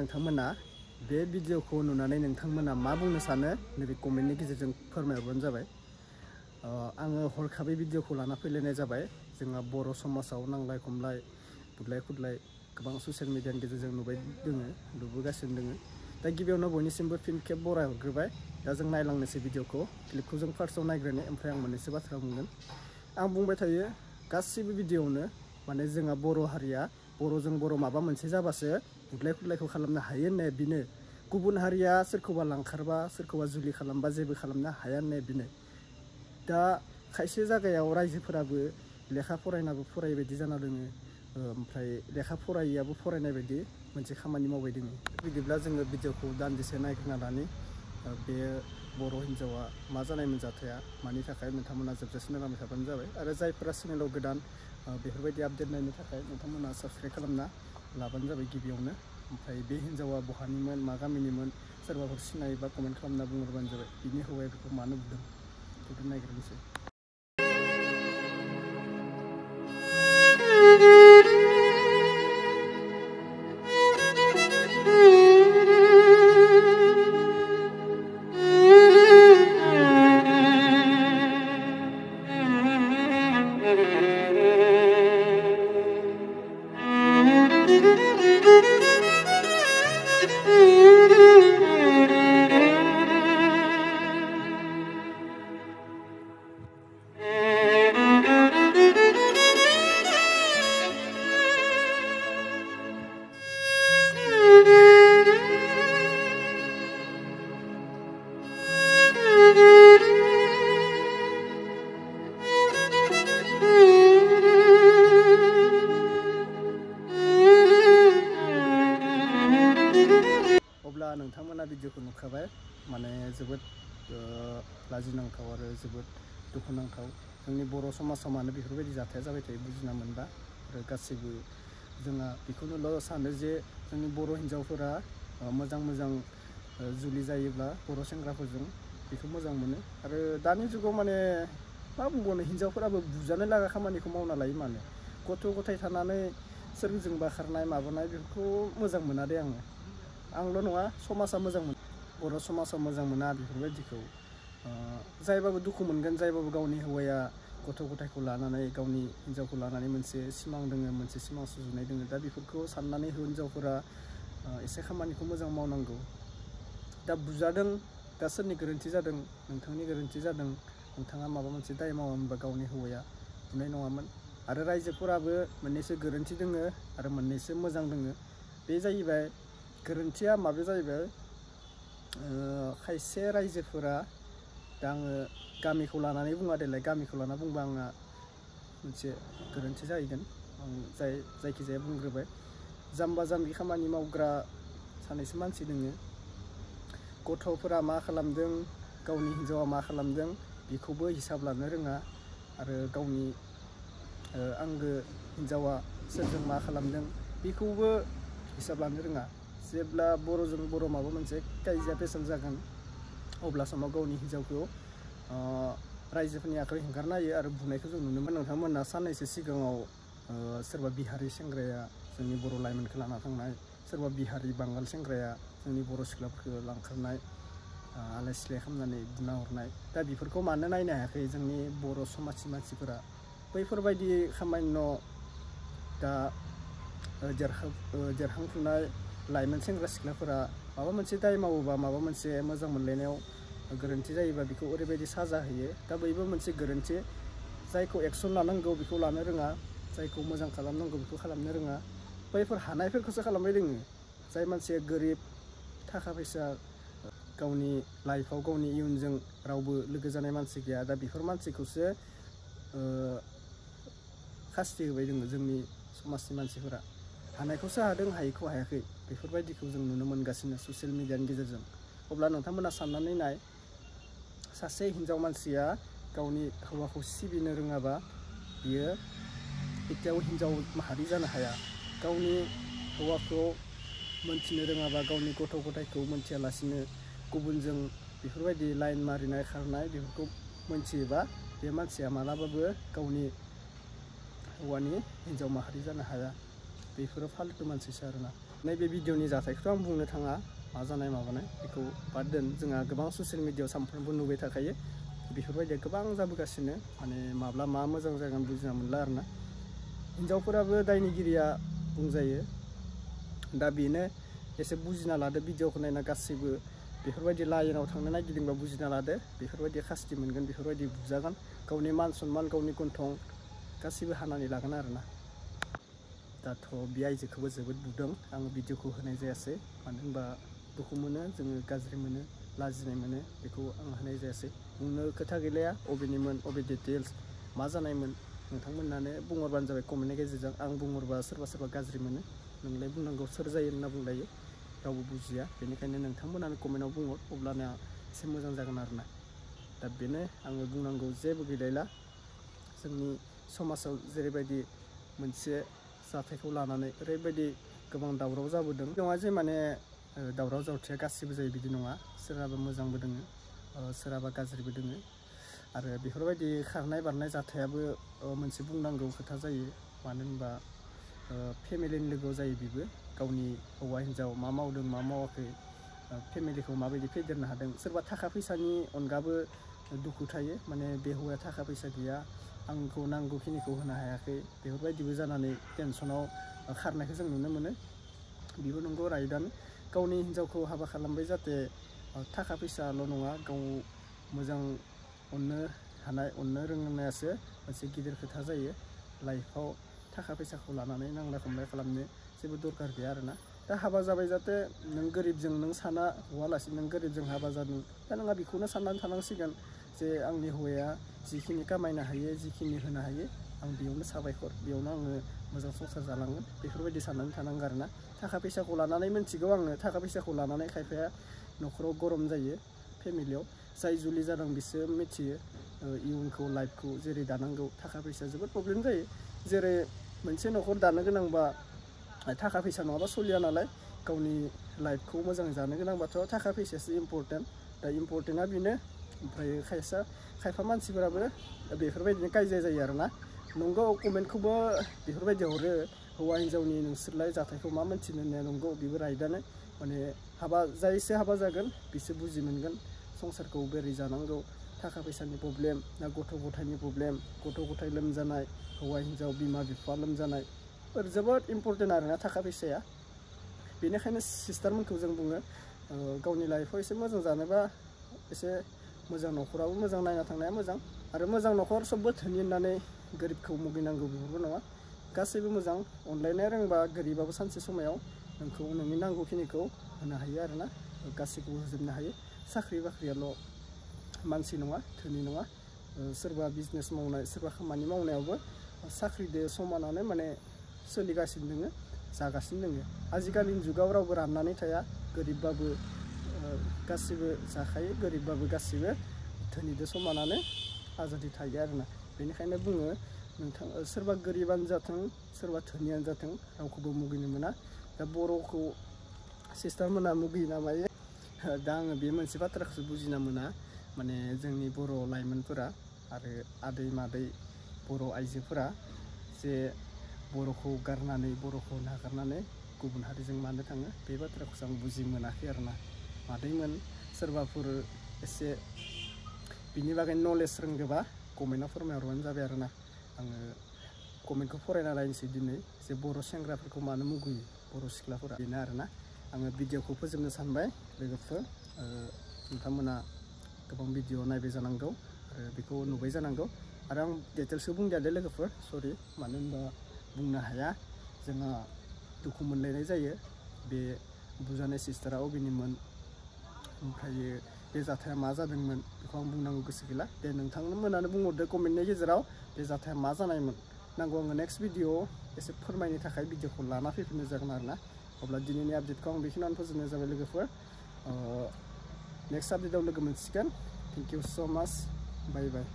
नोंथांमोना बे भिडिअखौ नुनानै नोंथांमोना मा बुंनो सानो नैबे कमेन्टनि गेजेरजों फोरमायहरबानो जाबाय। आङो हरखाबै भिडिअखौ लाना फैलायनाय जाबाय। जोंहा बर' समाजाव नांलाय खमलाय बुलाय खुदलाय गोबां ससियेल मिडियानि गेजेरजों नुबोगासिनो दोङो। दा गिबियावनो बयनिसिमबो फिन खेब बराय हरग्रोबाय। दा जों नायलांनोसै भिडिअखौ। क्लिपखौ जों फार्स्टआव नायग्रोनि ओमफ्राय आं मोननैसो बाथ्रा बुंगोन। आं बुंबाय थायो गासिबो भिडिअआवनो माने जोंहा बर' हारिया बर'जों बर' माबा मोनसे जाबासो बुलाय खुदलायखौ खालामनो हायो होननाया बेनो। गुबुन हारिया सोरखौबा लांखारबा सोरखौबा जुलि खालामबा जेबो खालामनो हाया होननाया बेनो। दा खायसे जायगायाव रायजोफोराबो लेखा फरायनाबो फरायबायदि जाना दोङो, ओमफ्राय लेखा फरायैयाबो फरायनाय बायदि मोनसे खामानि मावबाय दोङो। बिदिब्ला जोङो भिडिअखौ दान्दिसे नायग्रोना लानि। बे बर' हिन्जावा मा जानायमोन जाथाया, मानि थाखाय नोंथांमोना जोबजासिम नायलांबाय थाबानो जाबाय। आरो जायफोरा चेनेलाव गोदान बेफोरबायदि आपडेट नायनो थाखाय नोंथांमोना साबस्क्राइब खालामना लाबानो जाबाय गिबियावनो। ओमफ्राय बे हिन्जावा बहानिमोन, मा गामिनिमोन, सोरबाफोर सिनायोबा कमेन्ट खालामना बुंहरबानो जाबाय। बिनि हौवाया बेखौ मानो बुदों बेखौ नायग्रोनोसै। अब्ला नोंथांमोना भिडिअखौ नुखाबाय। माने जोबोद लाजिनांथाव आरो जोबोद दुखुनांथाव। जोंनि बर' समाजाव मानो बेफोरबायदि जाथाया जाबाय थायो बुजिना मोनबा। आरो गासैबो जोंहा बेखौनोल' सानो जे जोंनि बर' हिन्जावफोरा मोजां जुलि जायोब्ला बर' सेंग्राफोरजों बेखौ मोजां मोनो। आरो दानि जुगाव माने मा बुंबावनो, हिन्जावफोराबो बुजानो लागा खामानिखौ मावना लायो। माने गथ' गथाय थानानै सोरजोंबा खारनाय माबानाय बेफोरखौ मोजां मोना दे आङो। आंल' नङा, समाजा मोजां मोनो, बर' समाजा मोजां मोना बेफोरबायदिखौ। जायबाबो दुखु मोनगोन, जायबाबो गावनि हौवाया गथ' गथायखौ लानानै गावनि हिन्जावखौ लानानै मोनसे सिमां दोङो, मोनसे सिमां सुजुनाय दोङो। दा बेफोरखौ साननानै हिन्जावफोरा एसे खामानिखौ मोजां मावनांगौ। दा बुजादों, दा सोरनि गोरोन्थि जादों? नोंथांनि गोरोन्थि जादों। नोंथाङा माबा मोनसे दाय मावामोनबा गावनि हौवाया बुनाय नङामोन। आरो रायजोफोराबो मोननैसो गोरोन्थि दोङो आरो मोननैसो मोजां दोङो। बे जाहैबाय गोरोन्थिया माबे जाहैबाय, खायसे रायजोफोरा, दा आङो गामिखौ लानानै बुङा देलाय, गामिखौ लाना बुंबा आंहा मोनसे गोरोन्थि जाहैगोन। आं जायखिजाया बुंग्रोबाय। जाम्बा जाम्बि खामानि मावग्रा सानैसो मानसि दोङो। गथ'फोरा मा खालामदों, गावनि हिन्जावा मा खालामदों बेखौबो हिसाब लानो रोङा। आरो गावनि आंगो हिन्जावा सोरजों मा खालामदों बेखौबो हिसाब लानो रोङा। जेब्ला बर'जों बर' माबा मोनसे कायजिया पेसाल जागोन, अब्ला समाव गावनि हिन्जावखौ रायजोफोरनि आखायाव हेंगारना होयो आरो बुनायखौ जों नुनो मोनो। नोंथांमोना साननैसो सिगाङाव सोरबा बिहारि सेंग्राया जोंनि बर' लाइमोनखौ लाना थांनाय, सोरबा बिहारि बांगाल सेंग्राया जोंनि बर' सिख्लाफोरखौ लांखारनाय, आलाय सिलाय खालामनानै बुना हरनाय। दा बेफोरखौ मानो नायनो हायाखै जोंनि बर' समाजनि मानसिफोरा? बैफोरबायदि खामानियाव दा देरखांफुनाय लाइमोन सेंग्रा सिख्लाफोरा माबा मोनसे दाय मावोबा, माबा मोनसे मोजां मोनलायनायाव गोरोन्थि जायोबा बेखौ ओरैबायदि साजा होयो। दा बैबो मोनसे गोरोन्थि। जायखौ एक्सन लानांगौ बेखौ लानो रोङा, जायखौ मोजां खालामनांगौ बेखौ खालामनो रोङा। बैफोर हानायफोरखौसो खालामबाय दोङो। जाय मानसिया गोरिब, थाखा फैसा, गावनि लाइफआव गावनि इयुनजों रावबो लोगो जानाय मानसि गैया, दा बेफोर मानसिखौसो खास्ति होबाय दोङो जोंनि समाजनि मानसिफोरा। हानायखौसो हादों, हायैखौ हायाखै। बेफोरबायदिखौ जों नुनो मोनगासिनो ससियेल मिडियानि गेजेरजों। अब्ला नोंथांमोना साननानै नाय, सासे हिन्जाव मानसिया गावनि हौवाखौ सिबिनो रोङाबा बियो एथियाव हिन्जाव माहारि जानो हाया। गावनि हौवाखौ मोनथिनो रोङाबा, गावनि गथ' गथायखौ मोनथियालासिनो गुबुनजों बेफोरबायदि लाइन मारिनाय खारनाय बेफोरखौ मोनथियोबा, बे मानसिया मालाबाबो गावनि हौवानि हिन्जाव माहारि जानो हाया। बेफोरो फाल्थु मानसिसो आरोना। नैबे भिडिअनि जाथायखौथ' आं बुंनो थाङा मा जानाय माबानाय बेखौ बाद दोन जोंहा गोबां ससियेल मिडियायाव सानफ्रोमबो नुबाय थाखायो बेफोरबायदिया गोबां जाबोगासिनो माने माब्ला मा मोजां जागोन बुजिना मोनला आरोना हिन्जावफोराबो दायनिगिरिया बुंजायो दा बेनो एसे बुजिना लादो भिडिअखौ नायना गासैबो बेफोरबायदि लाइनाव थांनो नागिरदोंबा बुजिना लादो बेफोरबायदि खास्ति मोनगोन बेफोरबायदि बुजागोन गावनि मान सन्मान गावनि गन्थं गासैबो हानानै लागोन आरोना दाथ' बे आइजोखौबो जोबोद बुदों आं भिडिअखौ होनाय जायासै मानो होनबा दुखु मोनो जोङो गाज्रि मोनो लाजिनाय मोनो बेखौ आं होनाय जायासै बुंनो खोथा गैलाया अबेनिमोन अबे डिटेल्स मा जानायमोन नोंथांमोनानो बुंहरबानो जाबाय कमेन्टनि गेजेरजों आं बुंहरबा सोरबा गाज्रि मोनो नोंलाय बुंनांगौ सोर जायो होनना बुंलायो रावबो बुजिया बेनिखायनो नोंथांमोनानो कमेन्टआव बुंहर अब्लाना एसे मोजां जागोन आरोना दा बेनो आङो बुंनांगौ जेबो गैलायला जोंनि समाजाव जेरैबायदि मोनसे जाथायखौ लानानै ओरैबायदि गोबां दावराव जाबोदों नङा जे माने दावराव जावथिया गासिबो जायो बिदि नङा सोरहाबा मोजांबो दोङो सोरहाबा गाज्रिबो दोङो आरो बेफोरबायदि खारनाय बारनाय जाथायाबो मोनसे बुंनांगौ खोथा जायो मानो होनबा फेमिलिनि लोगोआव जायो बेबो गावनि हौवा हिन्जाव मा मावदों मा मावाखै फेमिलिखौ माबायदि फेदेरनो हादों सोरबा थाखा फैसानि अनगाबो दुखु थायो माने बे हौवाया थाखा फैसा गैया आंखौ नांगौखिनिखौ होनो हायाखै बेफोरबायदिबो जानानै टेनसनाव खारनायखौ जों नुनो मोनो बेबो नंगौ राइटआनो गावनि हिन्जावखौ हाबा खालामबाय जाहाथे थाखा फैसाल' नङा गाव मोजां अननो हानाय अननो रोंनायासो मोनसे गिदिर खोथा जायो लाइफआव थाखा फैसाखौ लानानै नांलाय खमलाय खालामनो जेबो दरकार गैया आरोना दा हाबा जाबाय जाहाथे नों गोरिबजों नों साना हौवालासे नों गोरिबजों हाबा जादों दा नोंहा बेखौनो साननानै थानांसिगोन जे आंनि हौवाया जिखिनि खामायनो हायो जिखिनि होनो हायो आं बेयावनो साबायखर बेयावनो आङो मोजां संसार जालांगोन बेफोरबायदि साननानै थानांगौ आरोना थाखा फैसाखौ लानानै मिन्थिगौ आङो थाखा फैसाखौ लानानै खायफाया न'खराव गरम जायो फेमिलियाव जाय जुलि जादों बिसोर मिथियो इयुनखौ लाइफखौ जेरै दानांगौ थाखा फैसा जोबोद प्रब्लेम जायो जेरै मोनसे न'खर दानो गोनांबा थाखा फैसा नङाबा सोलिया नालाय गावनि लाइफखौ मोजां जानो गोनांबाथ' थाखा फैसायासो इम्परटेन्ट दा इम्परटेन्टआ बेनो ओमफ्राय खायफा मानसिफोराबो बेफोरबायदिनो काजिया जायो आरोना नंगौ कमेन्टखौबो बेफोरबायदि हरो हौवा हिन्जावनि नोंसोरलाय जाथायखौ मा मोनथिनो होननाया नंगौ बेबो राइटआनो माने जायसो हाबा जागोन बिसोर बुजि मोनगोन संसारखौ बोरै जानांगौ थाखा फैसानि प्रब्लेम ना गथ' गथायनि प्रब्लेम गथ' गथाय लोमजानाय हौवा हिन्जाव बिमा बिफा लोमजानाय जोबोद इम्परटेन्ट आरोना थाखा फैसाया बेनिखायनो सिस्टारमोनखौ जों बुङो गावनि लाइफआव एसे मोजां जानोबा एसे मोजां न'खराबो मोजां नायना थांनाया मोजां आरो मोजां न'खर सबबो धोनि होननानै गोरिबखौ मुगैनांगौ बेफोरबो नङा गासैबो मोजां अनलायनो रोंबा गोरिबाबो सानसे समायाव नोंखौ नोंनि नांगौखिनिखौ होनो हायो आरोना गासैखौबो होजोबनो हायो साख्रि बाख्रियाल' मानसि नङा धोनि नङा सोरबा बिजनेस मावनाय सोरबा खामानि मावनायावबो साख्रिदो समानानो माने सोलिगासिनो दोङो जागासिनो दोङो आजिखालिनि जुगाव रावबो राननानै थाया गोरिबबाबो गासिबो जाखायो गोरिबबाबो गासिबो धोनिदो समानानो आजादि थायो आरोना बेनिखायनो बुङो नोंथां सोरबा गोरिबानो जाथों सोरबा धोनियानो जाथों रावखौबो मुगैनो मोना दा बर'खौ सिस्टारमोना मुगैयो ना मायो दा आङो बे मोनसे बाथ्राखौसो बुजिना मोना माने जोंनि बर' लाइमोनफोरा आरो आदै मादै बर' आइजोफोरा जे बर'खौ गारनानै बर'खौ नागारनानै गुबुन हारिजों मानो थाङो बे बाथ्राखौसो आं बुजि मोनाखै आरोना मादैमोन सोरबाफोर एसे बिनि बागै नलेज रोंगोबा कमेन्टआव फोरमायहरबानो जाबाय आरोना आङो कमेन्टखौ फरायना नायनोसै दिनै जे बर' सेंग्राफोरखौ मानो मुगैयो बर' सिख्लाफोरा बेनो आरोना आङो भिडिअखौ फोजोबनो सानबाय लोगोफोर नोंथांमोना गोबां भिडिअ नायबाय जानांगौ आरो बेखौ नुबाय जानांगौ आरो आं डिटेल्सखौ बुंदिया दे लोगोफोर सरि मानो होनबा बुंनो हाया जोंहा दुखु मोनलायनाय जायो बे बुजानाय सिस्टारा अबेनिमोन ओमफ्रायो बे जाथाया मा जादोंमोन बेखौ आं बुंनांगौ गोसो गैला दे नोंथांमोनानो बुंहरदो कमेन्टनि गेजेराव बे जाथाया मा जानायमोन नांगौ आङो नेक्स्ट भिडिअ एसे फोरमायनो थाखाय भिडिअखौ लाना फैफिननो जागोन आरोना अब्ला दिनैनि आपडेटखौ आं बेखिनियावनो फोजोबनाय जाबाय लोगोफोर नेक्स्ट आपडेटआव लोगो मोनसिगोन थेंक इउ स' माच बाय बाय